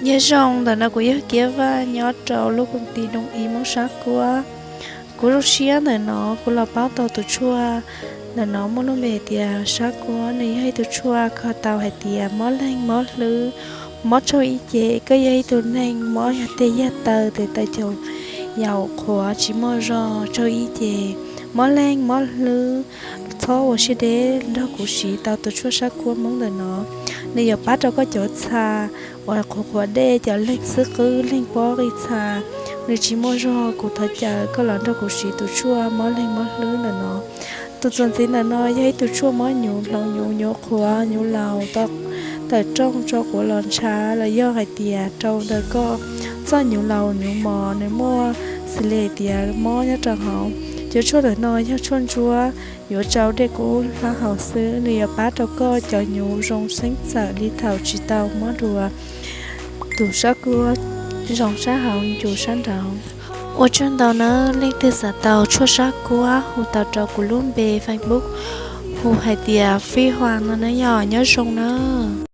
Nyob zoo, ntawm no kuv yog Kiab Vaj nyob rau lub koom tij Doo Ib Hmoob Sab Kuab. Kuv zoo siab ntawm no kuv los paub tau tus tshuaj ntawm no muaj lub npe hais tias Sab Kuab. Nws yog ib tug tshuaj kho tau hais tias mob leeg mob hlwb, mob tsaug ib ce, koj yog ib tug neeg mob yog tej yag taw tes taw caum yaus qhuav tsis muaj zog tsaug ib ce, mob leeg mob hlwb, txhob ua siab deb, nrog kuv siv tau tus tshuaj Sab Kuab Hmoob ntawm no. Nws yuav pab rau koj cov txha uas qhuav qhuav dej, cov leeg xwb qwb, leeg pob qij txha, nws tsis muaj zog. Kuv thov caw koj los nrog kuv siv tus tshuaj mob leeg mob hlwb ntawm no. Tus txuas ntxiv ntawm no yog ib tug tshuaj mob nyuv, hloov nyuv, nyuv qhuav, nyuv laus, tawm rooj, tso quav los ntshav, los yog hais tias rau ntawm koj txoj nyuv laus nyuv mos nws muaj xws li hais tias mob nyob rau hauv. Cov tshuaj ntawm no yog tshuaj ntsuab, yuav tsau dej kub hlab haus xwb, nws yuav pab rau koj cov nyuv zoo xeeb txawm li thaum tsis tau mob dua. Tus Sab Kuab zoo sab hauv, ncus sab nraud. Ua tsaug ntau nawb, leej twg xav tau tshuaj Sab Kuab hu tau rau kuv lub npe Facebook hu hais tias Fij Huas no nawb, yog nyob zoo nawb.